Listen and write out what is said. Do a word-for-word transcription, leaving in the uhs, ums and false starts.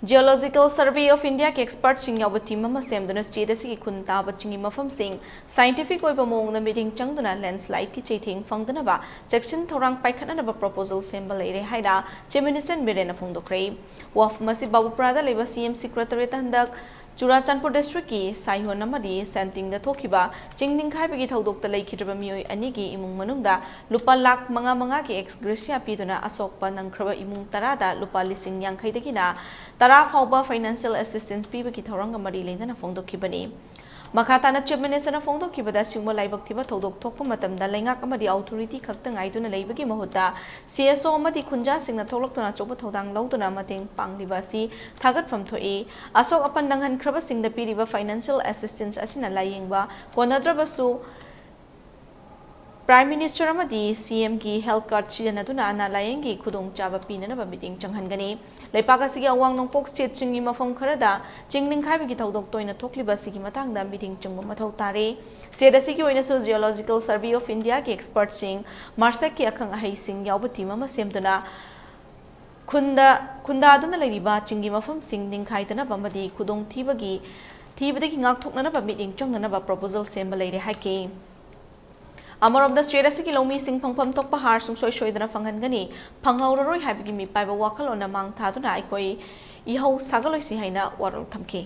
Geological Survey of Indiaꯒꯤ expertꯁꯤꯡ ꯌꯥꯎꯕ team ꯑꯃ ꯁꯦꯝꯗꯨꯅ state ꯑꯁꯤꯒꯤ ꯈꯨꯟ ꯇꯥꯕ ꯆꯤꯡꯒꯤ ꯃꯐꯝꯁꯤꯡ scientific ꯑꯣꯏꯕ ꯃꯑꯣꯡꯗ ꯃꯤꯠꯌꯦꯡ ꯆꯪꯗꯨꯅ landslideꯀꯤ ꯆꯩꯊꯦꯡ ꯐꯪꯗꯅꯕ ꯆꯦꯛꯁꯤꯟ ꯊꯧꯔꯥꯡ ꯄꯥꯏꯈꯠꯅꯅꯕ proposal ꯁꯦꯝꯕ ꯂꯩꯔꯦ ꯍꯥꯏꯅ Chief Minister ꯕꯤꯔꯦꯟꯅ ꯐꯣꯡꯗꯣꯛꯈ꯭ꯔꯦ꯫ ꯋꯥꯐꯝ ꯑꯁꯤ ꯕꯥꯕꯨꯄꯨꯔꯥꯗ ꯂꯩꯕ C M Secretariatꯇ ꯍꯟꯗꯛ ꯆꯨꯔꯥꯆꯥꯟꯄꯨꯔ districtꯀꯤ ꯁꯥꯏꯍꯣꯟ ꯑꯃꯗꯤ ꯁꯦꯟꯇꯤꯡꯗ ꯊꯣꯛꯈꯤꯕ ꯆꯤꯡ ꯅꯤꯡꯈꯥꯏꯕꯒꯤ ꯊꯧꯗꯣꯛꯇ ꯂꯩꯈꯤꯗ꯭ꯔꯕ ꯃꯤꯑꯣꯏ ꯑꯅꯤꯒꯤ ꯏꯃꯨꯡ ꯃꯅꯨꯡꯗ ꯂꯨꯄꯥ ꯂꯥꯈ ꯃꯉꯥ ꯃꯉꯥꯒꯤ ex gratia ꯄꯤꯗꯨꯅ ꯑꯁꯣꯛꯄ ꯅꯪꯈ꯭ꯔꯕ ꯏꯃꯨꯡ ꯇꯔꯥꯗ ꯂꯨꯄꯥ ꯂꯤꯁꯤꯡ ꯌꯥꯡꯈꯩꯗꯒꯤꯅ ꯇꯔꯥ ꯐꯥꯎꯕ financial assistance ꯄꯤꯕꯒꯤ ꯊꯧꯔꯝꯒ ꯃꯔꯤ ꯂꯩꯅꯅ ꯐꯣꯡꯗꯣꯛꯈꯤꯕꯅꯤ꯫ ꯃꯈꯥ ꯇꯥꯅ Chief Ministerꯅ ꯐꯣꯡꯗꯣꯛꯈꯤꯕꯗ, ꯑꯁꯤꯒꯨꯝꯕ ꯂꯥꯏꯕꯛ ꯊꯤꯕ ꯊꯧꯗꯣꯛ ꯊꯣꯛꯄ ꯃꯇꯝꯗ ꯂꯩꯉꯥꯛ ꯑꯃꯗꯤ authority ꯈꯛꯇ ꯉꯥꯏꯗꯨꯅ ꯂꯩꯕꯒꯤ ꯃꯍꯨꯠꯇ C S O ꯑꯃꯗꯤ ꯈꯨꯟꯖꯥꯁꯤꯡꯅ ꯊꯣꯛꯂꯛꯇꯨꯅ ꯑꯆꯧꯕ ꯊꯧꯗꯥꯡ ꯂꯧꯗꯨꯅ ꯃꯇꯦꯡ ꯄꯥꯡꯂꯤꯕ ꯑꯁꯤ ꯊꯥꯒꯠꯐꯝ ꯊꯣꯛꯏ꯫ ꯑꯁꯣꯛ ꯑꯄꯟ ꯅꯪꯍꯟꯈ꯭ꯔꯕꯁꯤꯡꯗ ꯄꯤꯔꯤꯕ financial assistance ꯑꯁꯤꯅ ꯂꯥꯌꯦꯡꯕ ꯀꯣꯟꯅꯗ꯭ꯔꯕꯁꯨ Prime Minister ꯑꯃꯗꯤ C Mꯒꯤ health card ꯁꯤꯖꯤꯟꯅꯗꯨꯅ ꯑꯅꯥ ꯂꯥꯌꯦꯡꯒꯤ ꯈꯨꯗꯣꯡꯆꯥꯕ ꯄꯤꯅꯅꯕ ꯃꯤꯠꯌꯦꯡ ꯆꯪꯍꯟꯒꯅꯤ꯫ ꯂꯩꯄꯥꯛ ꯑꯁꯤꯒꯤ ꯑꯋꯥꯡ ꯅꯣꯡꯄꯣꯛ stateꯁꯤꯡꯒꯤ ꯃꯐꯝ ꯈꯔꯗ ꯆꯤꯡ ꯅꯤꯡꯈꯥꯏꯕꯒꯤ ꯊꯧꯗꯣꯛ ꯇꯣꯏꯅ ꯊꯣꯛꯂꯤꯕ ꯑꯁꯤꯒꯤ ꯃꯇꯥꯡꯗ ꯃꯤꯠꯌꯦꯡ ꯆꯪꯕ ꯃꯊꯧ ꯇꯥꯔꯦ꯫ State ꯑꯁꯤꯒꯤ ꯑꯣꯏꯅꯁꯨ Geological Survey of Indiaꯒꯤ expertꯁꯤꯡ, ꯃꯥꯔꯁꯦꯛꯀꯤ ꯑꯈꯪ ꯑꯍꯩꯁꯤꯡ ꯌꯥꯎꯕ team ꯑꯃ ꯁꯦꯝꯗꯨꯅ ꯈꯨꯟꯗ, ꯈꯨꯟꯗꯥꯗꯨꯅ ꯂꯩꯔꯤꯕ ꯆꯤꯡꯒꯤ ꯃꯐꯝꯁꯤꯡ ꯅꯤꯡꯈꯥꯏꯗꯅꯕ ꯑꯃꯗꯤ ꯈꯨꯗꯣꯡꯊꯤꯕꯒꯤ, ꯊꯤꯕꯗꯒꯤ ꯉꯥꯛꯊꯣꯛꯅꯅꯕ ꯃꯤꯠꯌꯦꯡ ꯆꯪꯅꯅꯕ proposal ꯁꯦꯝꯕ ꯂꯩꯔꯦ ꯍꯥꯏꯈꯤ꯫ ꯑꯃꯔꯣꯝꯗ, state ꯑꯁꯤꯒꯤ ꯂꯧꯃꯤꯁꯤꯡ ꯐꯪꯐꯝ ꯊꯣꯛꯄ ꯍꯥꯔ ꯁꯨꯡꯁꯣꯏ ꯁꯣꯏꯗꯅ ꯐꯪꯍꯟꯒꯅꯤ, ꯐꯪꯍꯧꯔꯔꯣꯏ ꯍꯥꯏꯕꯒꯤ ꯃꯤꯄꯥꯏꯕ ꯋꯥꯈꯜꯂꯣꯟꯅ ꯃꯥꯡ ꯊꯥꯗꯨꯅ ꯑꯩꯈꯣꯏ ꯏꯍꯧ ꯁꯥꯒꯠꯂꯣꯏꯁꯤ ꯍꯥꯏꯅ ꯋꯥꯔꯣꯜ ꯊꯝꯈꯤ꯫